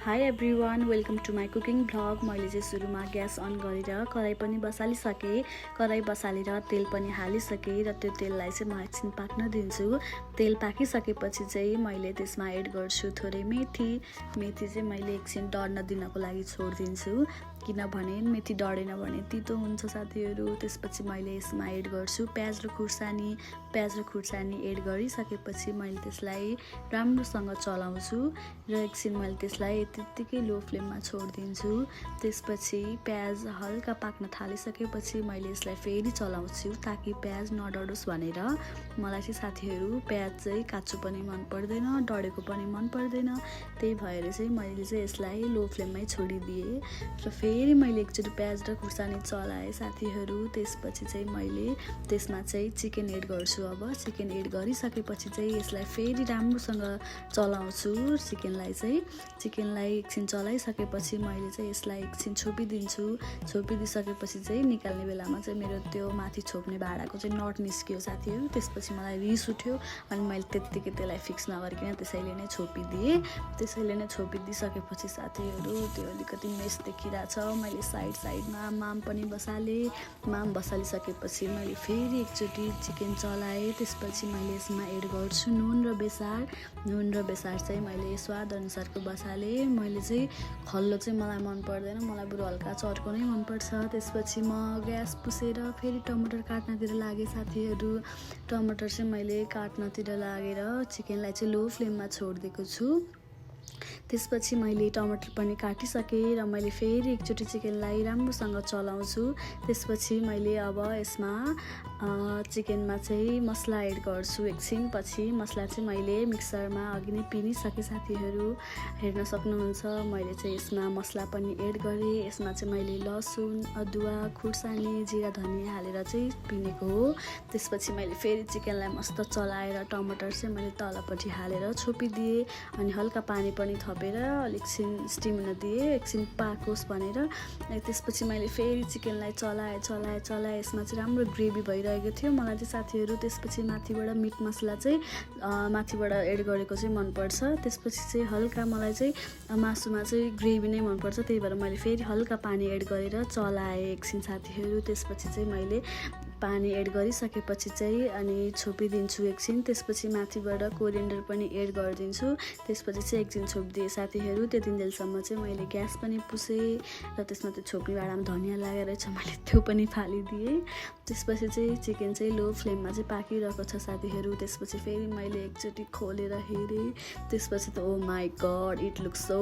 High everyone, welcome to my cooking vlog. मैले चाहिँ सुरुमा ग्यास अन गरेर कराई पनि बसालिसकेँ। कराई बसालेर तेल पनि हालिसकेँ र त्यो तेललाई चाहिँ म एकछिन पाक्न दिन्छु। तेल पाकिसकेपछि चाहिँ मैले त्यसमा एड गर्छु थोरै मेथी। मेथी चाहिँ मैले एकछिन डढ्न दिनको लागि छोडिदिन्छु, किनभने मेथी डढेन भने तितो हुन्छ साथीहरू। त्यसपछि मैले यसमा एड गर्छु प्याज र खुर्सानी। प्याज र खुर्सानी एड गरिसकेपछि मैले त्यसलाई राम्रोसँग चलाउँछु र एकछिन मैले त्यसलाई त्यत्तिकै लो फ्लेममा छोडिदिन्छु। त्यसपछि प्याज हल्का पाक्न थालिसकेपछि मैले यसलाई फेरि चलाउँछु ताकि प्याज नडढोस् भनेर। मलाई चाहिँ साथीहरू प्याज चाहिँ काँचो पनि मन पर्दैन, डढेको पनि मन पर्दैन, त्यही भएर चाहिँ मैले चाहिँ यसलाई लो फ्लेममै छोडिदिएँ र फेरि मैले एकचोटि प्याज र खुर्सानी चलाएँ साथीहरू। त्यसपछि चाहिँ मैले त्यसमा चाहिँ चिकन एड गर्छु। अब चिकन एड गरिसकेपछि चाहिँ यसलाई फेरि राम्रोसँग चलाउँछु। चिकनलाई एकछिन चलाइसकेपछि मैले चाहिँ यसलाई एकछिन छोपिदिन्छु। छोपिदिइसकेपछि चाहिँ निकाल्ने बेलामा चाहिँ मेरो त्यो माथि छोप्ने भाँडाको चाहिँ नट निस्कियो साथीहरू। त्यसपछि मलाई रिस उठ्यो अनि मैले त्यत्तिकै त्यसलाई फिक्स नगरिकन त्यसैले नै छोपिदिइसकेपछि साथीहरू त्यो अलिकति मेस देखिरहेछ। मैले साइडमा माम पनि बसालेँ। माम बसालिसकेपछि मैले फेरि एकचोटि चिकन चलाएँ। त्यसपछि मैले यसमा एड गर्छु नुन र बेसार चाहिँ मैले स्वाद अनुसारको बसालेँ। मैले चाहिँ खल्लो चाहिँ मलाई मन पर्दैन, मलाई बरु हल्का चर्को नै मनपर्छ। त्यसपछि म ग्यास पुसेर फेरि टमाटर काट्नतिर लागेँ साथीहरू। टमाटर चाहिँ मैले काट्नतिर लागेर चिकनलाई चाहिँ लो फ्लेममा छोडिदिएको छु। त्यसपछि मैले टमाटर पनि काटिसकेँ र मैले फेरि एकचोटि चिकनलाई राम्रोसँग चलाउँछु। त्यसपछि मैले अब यसमा चिकनमा चाहिँ मसला एड गर्छु। एकछिन पछि मसला चाहिँ मैले मिक्सरमा अघि नै पिनिसकेँ साथीहरू, हेर्न सक्नुहुन्छ। मैले चाहिँ यसमा मसला पनि एड गरेँ। यसमा चाहिँ मैले लसुन, अदुवा, खुर्सानी, जिरा, धनियाँ हालेर चाहिँ पिनेको हो। त्यसपछि मैले फेरि चिकनलाई मस्त चलाएर टमाटर चाहिँ मैले तलपट्टि हालेर छोपिदिएँ अनि हल्का पानी पनि थपेर अलिकछिन स्टिम हुन दिएँ, एकछिन पाकोस् भनेर। त्यसपछि मैले फेरि चिकनलाई चलाएँ। यसमा चाहिँ राम्रो ग्रेभी भइरहेको थियो मलाई चाहिँ साथीहरू। त्यसपछि माथिबाट मिट मसला चाहिँ माथिबाट एड गरेको चाहिँ मनपर्छ। त्यसपछि चाहिँ हल्का मलाई चाहिँ मासुमा चाहिँ ग्रेभी नै मनपर्छ, त्यही भएर मैले फेरि हल्का पानी एड गरेर चलाएँ एकछिन साथीहरू। त्यसपछि चाहिँ मैले पानी एड गरिसकेपछि चाहिँ अनि छोपिदिन्छु एकछिन। त्यसपछि माथिबाट कोरिएन्डर पनि एड गरिदिन्छु। त्यसपछि चाहिँ एकछिन छोपिदिएँ साथीहरू। त्यतिन्जेलसम्म चाहिँ मैले ग्यास पनि पुसेँ र त्यसमा त्यो छोप्ने भाँडामा धनियाँ लागेर रहेछ, मैले त्यो पनि फालिदिएँ। त्यसपछि चाहिँ चिकन चाहिँ लो फ्लेममा चाहिँ पाकिरहेको छ साथीहरू। त्यसपछि फेरि मैले एकचोटि खोलेर हेरेँ। त्यसपछि त oh my god, it looks so